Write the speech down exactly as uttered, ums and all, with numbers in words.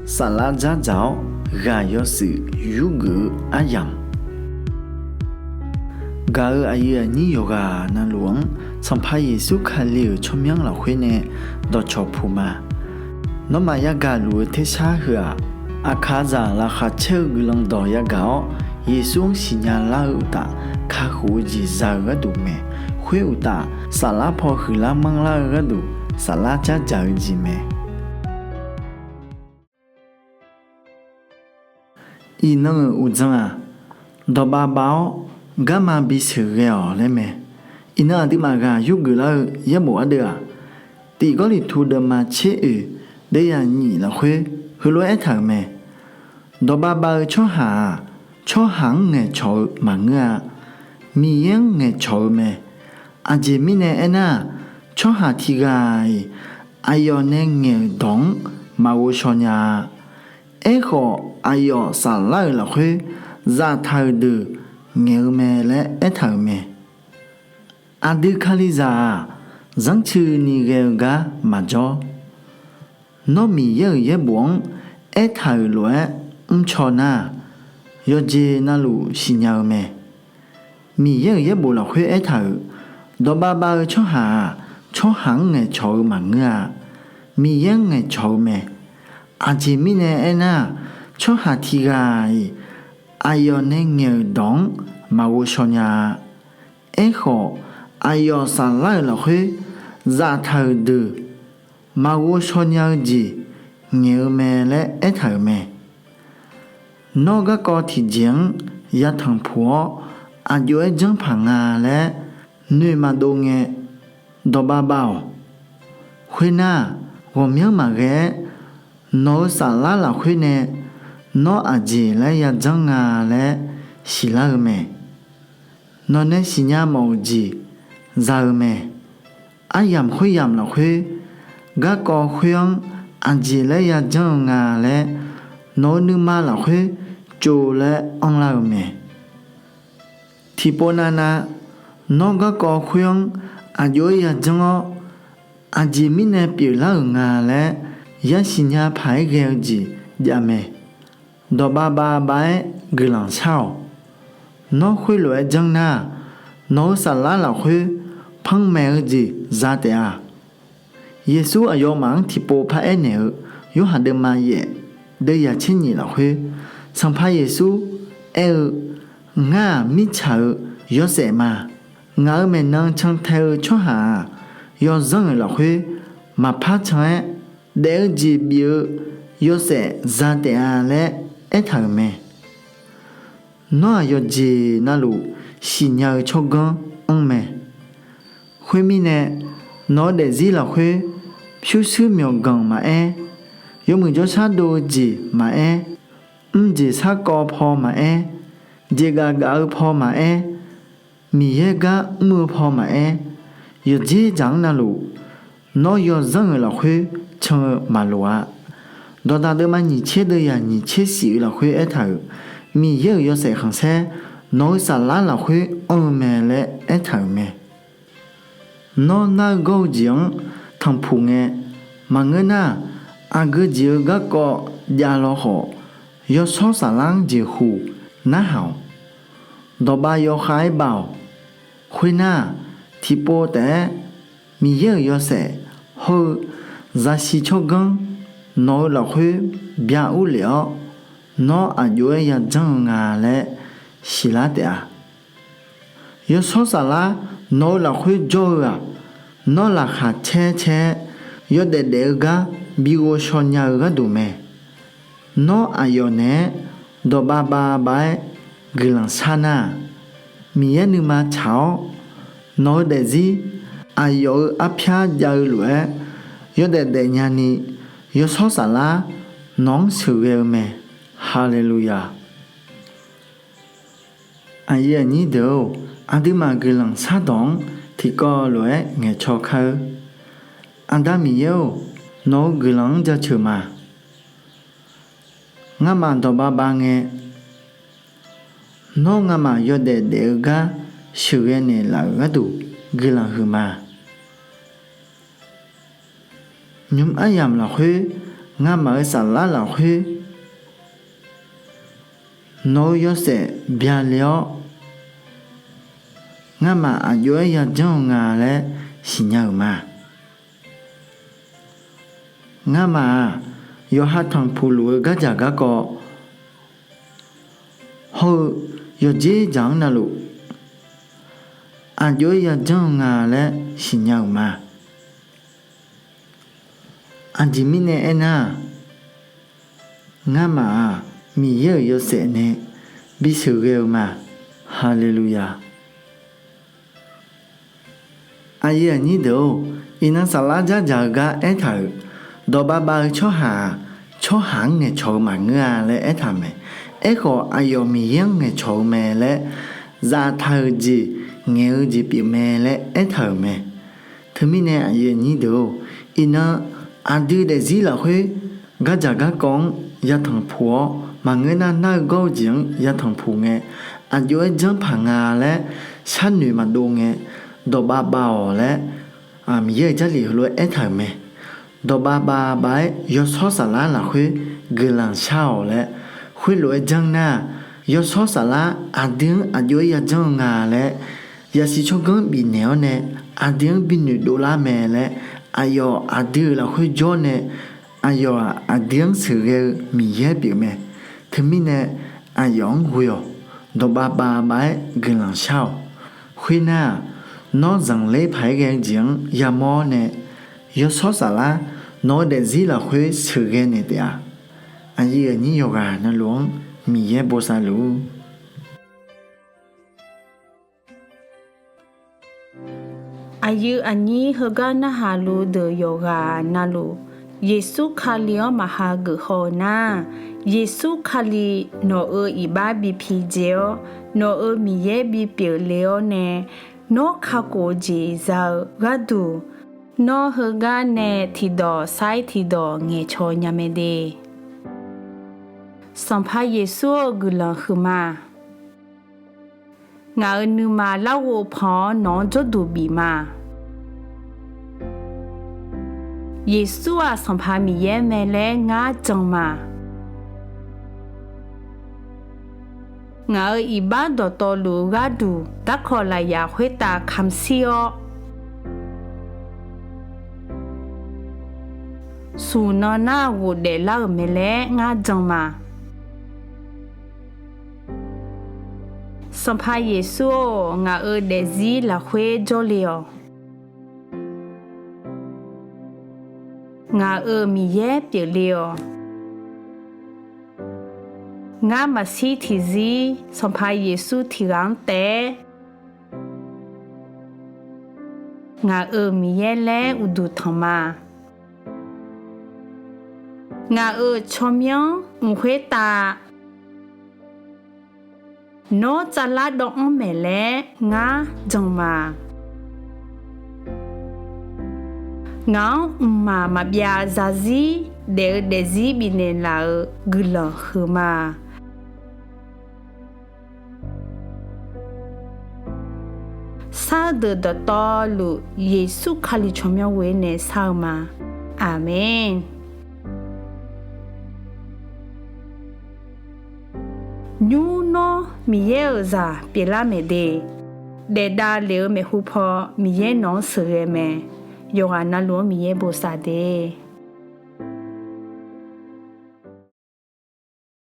Saflar dzardzaq-awr ghaq yawshuif yurgeuf-eu aryamq, gaq-euq aqyuif aqnyir yawqghaq navluf-anr Sanqpaq Yeqsur Kali-euq tsawrmyanr lafkhoer nae dawqcawq puq ma. Nawmaf yagaq luf-eu tersar heu-aq, aqkaqzaq laqkhaq caer-eu guiqlanq dawq yagaq-awr, Yeqsur-anr siqnya lar-eu uqtaf, kakhof-eu jeq za-eu gharduq mae. Khoer uqtaf, saflar paw huiqlar manrlar-eu gharduq, saflar dzardzaq-eu jeq mae. Iqnan-euq uqdzan-aq, dawqbav bav-awr garma bisheuq ghae-awq laer mae. Iqnan aqduimaf ghaq yurgeuf lar-eu yaerbof ardeuv-aq, Tiq Gawrliqtu deuvma tser oeq deuvyaq nyif lafkhoer heulof-aer aertaq-euq mae. Dawqbav bav-eu tsawrhaq-aq, tsawrhaq-anr ngaeqcawq-eu maqngeur-a. Miqyaer-anr ngaeqcawq-eu mae. Aqjeq mirnae aernar-aq, tsawrhaq tiqghaq-iq aqyawf nae ngaeq-euq dawq-anr maqghov shaw nya-a. Aerkhawf, aqyawf saflar-euq lafkhoer zaftaq-euq deuq ngaeq-eu mae laer aertaq-euq mae. Aqdui Kalizaq-aq, zanrtsuini ghae-eu gar maqjawr. Nawr Miqyaer-euq yaerbof-anr aertaq-euq lof-aer mrcaw nar-aq, yawqjeq navluf siqnya-eu mae. Miqyaer-euq yaerbof lafkhoer aertaq-euq, dawqbav bav-eu tsawrhaq-aq, tsawrhaq-anr ngaeqcawq-eu maqngeur-a. Miqyaer-anr ngaeqcawq-eu mae. Aqjeq mirnae aernar-aq, tsawrhaq tiqghaq-iq aqyawf nae ngaeq-euq dawq-anr maqghov shaw nya-a. Aerkhawf, aqyawf saflar-euq lafkhoer zaftaq-euq deuq maqghov shaw nya-eu jeq ngaeq-eu mae laer aertaq-euq mae. Nawr garkawv tiqjeq-anr yatanq puq-awr aqjox-aer janrpaq nga laer noeq maqdov ngae, dawqbav bav-awq. Khoernar-aq, ghawqmyanr maqghae-aer nawq-eu saflar lafkhoer nae nawr aqjeq laer yajanr nga laer siqlar-eu mae. Nawqnae siqnya mawf-euq jeq za-eu mae. Aryamq khoeryamq lafkhoer garkawv khoer-anr aqjeq laer yajanr-eu nga laer nawq-eu nuima lafkhoer tsov laer anrlar-eu mae. Tiqpov navnav, nawr garkawv khoer-anr aqjox-aer yajanr-awr, aqjeq mirnae pyeuflar-euq nga laer yasiqnya paq-aer ghae-eu jeq javmae. Dawqbav bavbav-aer guiqlanq shar-awq. Nawr khoerlof-aer janr nar-aq, nawq-eu saflar lafkhoer panmaeq-eu jeq za taef-a. Yeqsur aqyawfmaf-anr tiqpov paraer naeq-eu Yorhaq deuvma yaef deuvyaq tser nyif lafkhoer, Sanqpaq Yeqsur aer-eu, Ngar-aq mirtsaq-eu yawshaef ma. Ngaq-euq maeqnan cantae-eu tsawrhaq-aq, yawzanr-euq lafkhoer maqpar can-aer, daef-eu jeq bif-eu yawshaef za taef-a laer aertaq-euq mae. Nawr-aq yawqjeq navluf siqnya-eu tsawrganr anr mae. Khoermirnae, nawq-eu daefzir lafkhoer pyurshuir myawqganq maqaer, yawmuiq jawrshar dov-eu jeq maqaer, mrjeq sarkawv paw maqaer, jeqgaf gaf-eu paw maqaer, Miqyaer gar mr-eu paw maqaer, yawqdzer dzaq-anr navluf, nawr yawzanr-euq lafkhoer can-eu maqloq-a. Dawqdaq deuvma nyiq tser deuvyaq nyiq tser shif-eu lafkhoer aertaq-euq, Miqyaer-euq yawshaef khanqsaer nawq-eu saflar lafkhoer anr-eu mae laer aertaq-euq mae. Nawr nar-eu gawr-eu jeq-anr tanqpuq ngae, maqngeur nar-aq, aqgeu jeq-eu garkawv javlaw khawf, yawshawr saflar-anr jeqhuq narhaq-awq. Dawqbav yawkhav-aer bav-awq. Khoernar-aq, tiqpov taef-aer Miqyaer-euq yawshaef hawr-eu zaqsiq tsawrganr nawq-eu lafkhoer bya urlef-awr, nawr aqjox-aer yajanr-eu nga laer siqlar taef-a. Yawshawr saflar nawq-eu lafkhoer jawr-eu-aq, nawr laqkhaq caer caer-aer yawdaef daef-eu gar bi ghovshaw nya-eu gharduq mae. Nawr aqyawf naeq-aer dawqbav bavbav-aer guiqlanq shar nar-aq, Miqyaer nuima tsaq-awr, nawq-eu daefzir aqyawf-euq arpyar jav-eu lof-aer yawdaef daefnya ni, yawshawr saflar nawq-anr sheuqghae-eu mae. Haleluya! Aqyuif aqnyir deuq-or, aqduimaf guiqlanq shardawq-anr tiqkawv lof-aer ngaeqcaw kar-eur. Aqda Miqyaer-or, nawq-eu guiqlanq-anr jaceuq ma. Ngamaf dawqbav bav ngae, nawr ngamaf yawdaef daef-eu gar sheuqghae naeqlaf-euq gharduq guiqlanq huiqma. Nymq aryamq lafkhoer Ngamaf-euq saflar lafkhoer nawq-eu yawshaef byale-awr, ngamaf aqjox-aer yajanr-eu nga laer siqnya-euq ma. Ngamaf-aq, yawqha tanqpuq luf-eu gardzaq garkawv hawr-eu yawqdzer dzaq-anr navluf, aqjox-aer yajanr-eu nga laer siqnya-euq ma. Aqjeq mirnae aernar-aq, ngamaf-aq, Miqyaer-euq yawshaef nae bisheuqghae-eu ma. Haleluya! Aqyuif aqnyir deuq-or, iqnan saflar dzardzaq-eu gar aertaq-euq, dawqbav bav-eu tsawrhaq-aq, tsawrhaq-anr ngaeqcawq-eu maqngeur-a laer aertaq-euq mae. Aerkhawf, aqyawf Miqyaer-anr ngaeqcawq-eu mae laer zaftaq-euq jeq, ngaeq-eu jeq pyeufmae laer aertaq-euq mae. Teumirnae aqyuif aqnyir deuq-or, iqnan aqdui daefzir lafkhoer gardzaq garkawv-anr yatanq puq-awr, maqngeur nar nar-eu gawr-eu jeq-anr yatanq puq ngae, aqjox-aer janrpaq nga laer sharnoeq maqdov ngae, dawqbav bav-awq laer Miqyaer-euq Jarlif heulof-aer aertaq-euq mae. Dawqbav bav bav-aer yawshawr saflar lafkhoer guiqlanq shar-awq laer, khoerlof-aer janr nar-aq, yawshawr saflar aqdui-anr aqjox-aer yajanr-eu nga laer, yasiq tsawrganr bifnaeq-awr nae aqdui-anr binoeq dovlar mae laer, aqyawf aqdui-euq lafkhoer jawr nae, aqyawf-aq aqdui-anr sheuqghae-eu Miqyaer pyeufmae. Teumirnae aqyawf-anr ghoe-awq. Dawqbav bav bav-aer guiqlanq shar-awq. Khoernar-aq, nawr zanqler paq-aer ghae-eu jeq-anr yamawr-awr nae, yawshawr saflar nawq-eu daefzir lafkhoer sheuqghae naeq taef-a. Aqyuif aqnyir yawqghaq navluf-anr Miqyaer bosav luf-ur. Aqyuif aqnyir heugar narhaq luf deuq yawqghaq navluf, Yeqsur Kali-anr maqha geuf haw-eu nar, Yeqsur Kali nawq-euq iqbax bi pidzae-awr, nawq-euq Miqyaer bipyeuf le-awr nae, nawr kakhof-eu jeq za-eu gharduq, nawr heugar nae tiqdawq sair tiqdawq ngaeqcawq nya mae de. Sanqpaq Yeqsur-or, guiqlanq huiqma. Ngaq-euq nuima larghov pan-awr nawq-anr jawrduq bif ma. Yeqsur-aq Sanqpaq Miqyaer mae laer ngar jan ma. Ngaq-euq iqbax dawqtawvluf-eu gharduq darkawq lafyaq khoertav kamq shir-awr, smq nan nar ghofdaef lar-euq mae laer ngar jan ma. Sanqpaq Yeqsur-or, ngaq-euq daefzir lafkhoer jawrle-awq. Ngaq-euq Miqyaer pyeufle-awq. Ngar maqshir tiqzir Sanqpaq Yeqsur tiqghaq-anr taef-aer ngaq-euq Miqyaer laer uqduq tanq ma. Ngaq-euq tsawrmyanr mq khoertav nawr tsavlar dawv-anr maeq laer ngar jan ma. Ngaq-anr mqmaq maqbyav zarzir daef-eu daefzir bifnaeq laf-euq guiqlanq huiqma. Sar-eu deuq dawqtawvluf Yeqsur Kali tsawrmyanr ghoer nae sar-eu ma. Aqmeq. Nymr nawr Miqyaer-euq zaq pyeuflar maeq de. Daefdav lef-eu maeqhu paw Miqyaer nawq-anr sheuqghae mae. Yawqghaq navluf-anr Miqyaer bosav de.